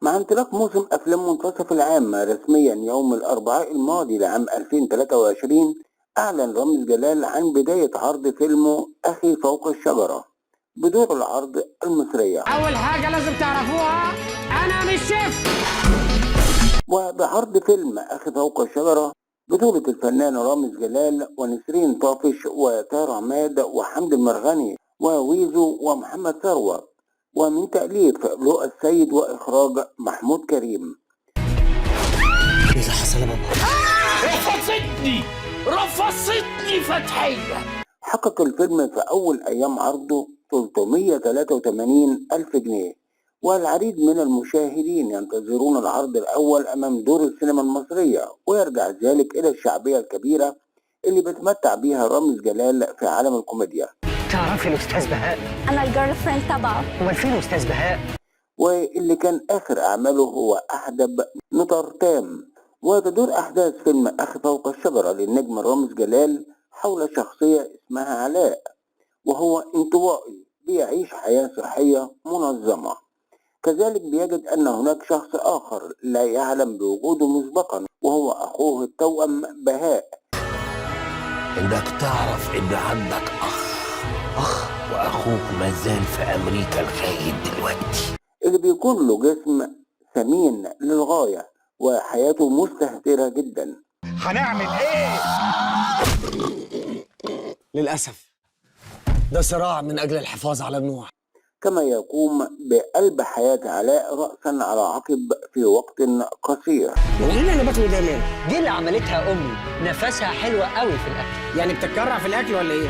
مع انطلاق موسم أفلام منتصف العام رسميا يوم الأربعاء الماضي لعام 2023، أعلن رامز جلال عن بداية عرض فيلمه أخي فوق الشجرة بدور العرض المصرية. أول حاجة لازم تعرفوها، أنا مش شيف. وبعرض فيلم أخي فوق الشجرة بطولة الفنان رامز جلال ونسرين طافش وتارة عماد وحمد المرغني وويزو ومحمد ثروت، ومن تأليف لؤى السيد وإخراج محمود كريم. ايه اللي حصل يا بابا؟ رفصتني رفصتني فتحية. حقق الفيلم في أول أيام عرضه 383 ألف جنيه، والعديد من المشاهدين ينتظرون العرض الأول أمام دور السينما المصرية، ويرجع ذلك إلى الشعبية الكبيرة اللي بتمتع بيها رامز جلال في عالم الكوميديا. تعرفي الاستاذ بهاء؟ انا ال girlfriend تبعه. امال فين الاستاذ بهاء؟ واللي كان آخر أعماله هو أحدب نوتردام. وتدور أحداث فيلم أخي فوق الشجرة للنجم رامز جلال حول شخصية اسمها علاء، وهو انطوائي بيعيش حياة صحية منظمة. كذلك بيجد أن هناك شخص آخر لا يعلم بوجوده مسبقا، وهو أخوه التوأم بهاء. انك تعرف ان عندك اخ، اخ واخوك مازال في امريكا لغاية دلوقتي، اللي بيكون له جسم سمين للغاية وحياته مستهترة جدا. هنعمل إيه؟ للاسف ده صراع من اجل الحفاظ على النوع. كما يقوم بقلب حياة علاء رأسا على عقب في وقت قصير. هو ايه اللي انا باكله ده يا مان؟ دي اللي عملتها امي، نفسها حلوة قوي في الاكل. يعني بتتكرع في الأكل ولا إيه؟